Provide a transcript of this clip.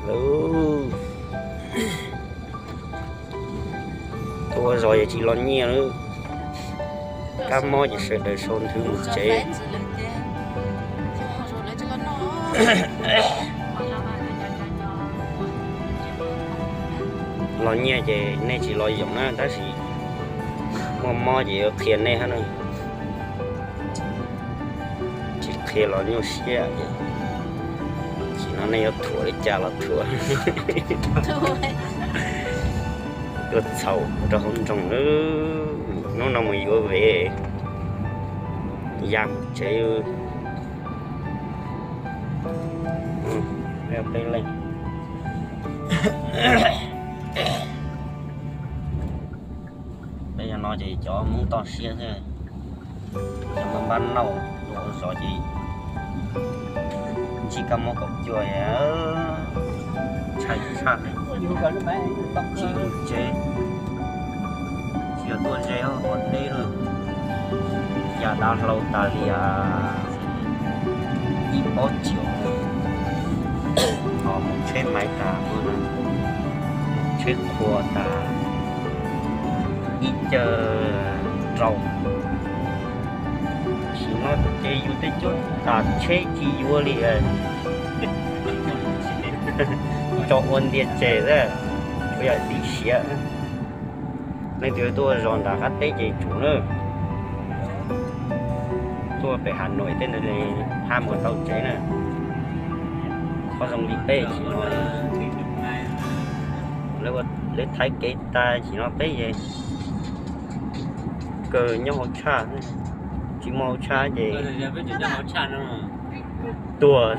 Lawv tuaj ua zos ces tsis los nyiaj lawm. Kab mob ces sawv daws sau nthwv mus tsev. Los nyiaj ces nej tsis los yoom na, tab sis muaj mob ces yuav qhia nej hab na. Tsis qhia los nyuaj siab ces, sim no nej yuav thuam li cas los thuam. Tuaj txhaum rau hauv nroog, hnub no mus yuav vev, ya mus tsev. Peb leeg. Peb yog no ces cov Hmoob toj siab xwb, cov npab npab nauj tuaj ua zos ces ntsib kab mob kaum cuaj, ntshai tshaj, tsis mus tsev, tsis yog tuaj ze ua deb lawm, ya dav hlau tas li ib pob txhiab, mus tsheb maiv tas, tsheb qhua tas, ib caug rau. Sim no ces yus tej cuab tas tsheb tsis yuav li, tso ua ntiag tseg xwb, tsuas yog tiv siav. Leej twg tuaj zos nram qab teb ces tsum na, tuaj pem Has Nois tej ntawd haj mus tau tsev na. Qhov zoo li peb sim no, lawv thaij kev tas sim no peb es kawg nyob hauv tshaj, tsis muaj hauv tshaj ces tuag.